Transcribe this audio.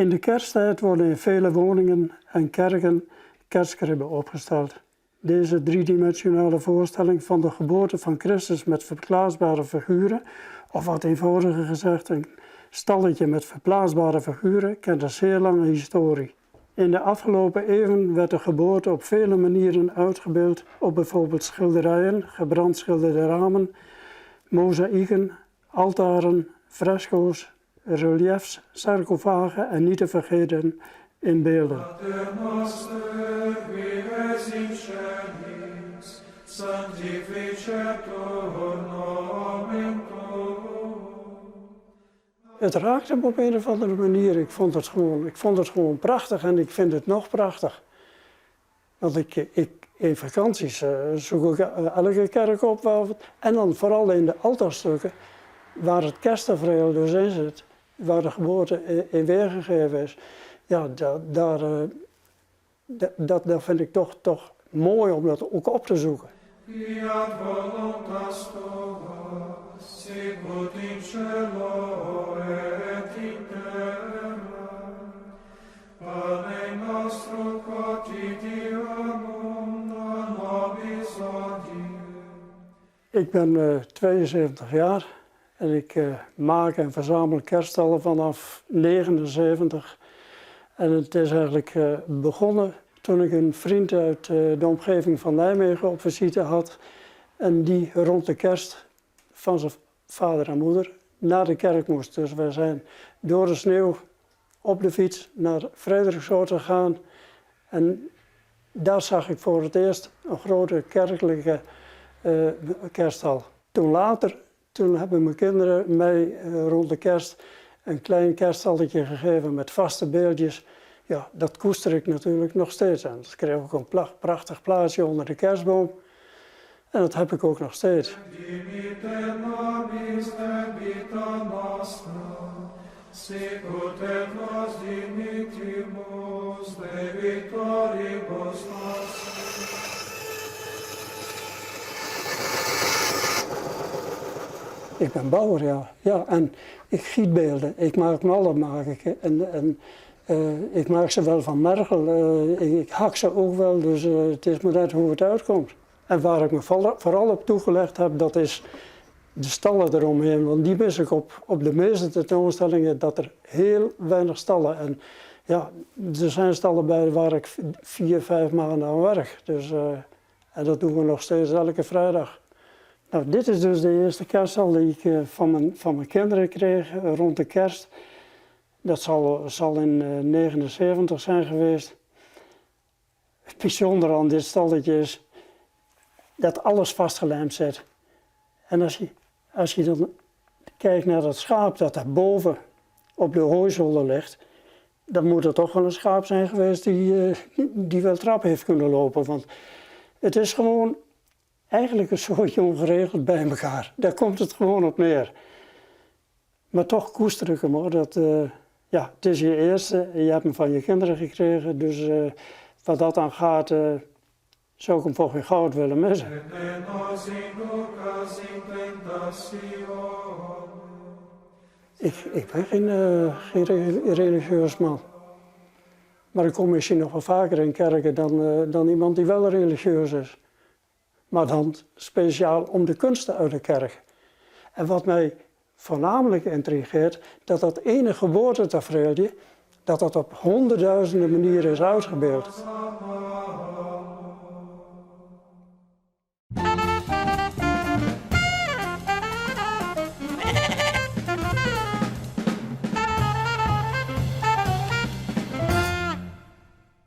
In de kersttijd worden in vele woningen en kerken kerstkribben opgesteld. Deze driedimensionale voorstelling van de geboorte van Christus met verplaatsbare figuren, of wat eenvoudiger gezegd een stalletje met verplaatsbare figuren, kent een zeer lange historie. In de afgelopen eeuwen werd de geboorte op vele manieren uitgebeeld op bijvoorbeeld schilderijen, gebrandschilderde ramen, mozaïeken, altaren, fresco's, reliëfs, sarcofagen en niet te vergeten in beelden. Het raakte me op een of andere manier. Ik vond het gewoon, ik vond het gewoon prachtich en ik vind het noch prachtich. Want ik, ik, in vakanties zoek ik elke kerk op waar, en dan vooral in de altaarstukken waar het kersttafereel dus in zit, waar de geboorte in weergegeven is. Ja, daar, dat, dat vind ik toch, toch mooi om dat ook op te zoeken. Fiat voluntas tua, sicut in cielo et in terra. Pane nostrum quotidianum da nobis hodie. Ik ben 72 jaar en ik maak en verzamel kerststallen vanaf 79. En het is eigenlijk begonnen toen ik een vriend uit de omgeving van Nijmegen op visite had. En die rond de kerst van zijn vader en moeder naar de kerk moest. Dus we zijn door de sneeuw op de fiets naar Frederiksoord gegaan. En daar zag ik voor het eerst een grote kerkelijke kerststal. Toen later, toen hebben mijn kinderen mij rond de kerst een klein kerststalletje gegeven met vaste beeldjes. Ja, dat koester ik natuurlijk nog steeds. En dat kreeg ook een prachtig plaatsje onder de kerstboom. En dat heb ik ook nog steeds. Dimitte nobis debita nostra, sicut et nos dimittimus debitoribus nostris. Ik ben bouwer, ja. Ja, en ik giet beelden. Ik maak mallen, maak ik. En, en ik maak ze wel van mergel. Ik, ik hak ze ook wel, dus het is maar net hoe het uitkomt. En waar ik me vooral op toegelegd heb, dat is de stallen eromheen. Want die mis ik op, op de meeste tentoonstellingen, dat er heel weinig stallen. En ja, er zijn stallen bij waar ik 4, 5 maanden aan werk. Dus, en dat doen we nog steeds elke vrijdag. Nou, dit is dus de eerste kerststal die ik van mijn, van mijn kinderen kreeg rond de kerst. Dat zal, zal in 1979 zijn geweest. Het bijzondere aan dit stalletje is dat alles vastgelijmd zit. En als je, als je dan kijkt naar dat schaap dat daar boven op de hooizolder ligt, dan moet het toch wel een schaap zijn geweest die, die wel trap heeft kunnen lopen. Want het is gewoon eigenlijk een soortje ongeregeld bij elkaar. Daar komt het gewoon op neer. Maar toch koester ik hem hoor. Dat, ja, het is je eerste, je hebt hem van je kinderen gekregen, dus wat dat aan gaat, zou ik hem voor geen goud willen missen. Et ne nos inducas in tentationem. Ik, ik ben geen, geen religieus man. Maar ik kom misschien nog wel vaker in kerken dan, dan iemand die wel religieus is. Maar dan speciaal om de kunsten uit de kerk. En wat mij voornamelijk intrigeert, dat dat ene geboortetafereeltje, dat dat op honderdduizenden manieren is uitgebeeld. Amen.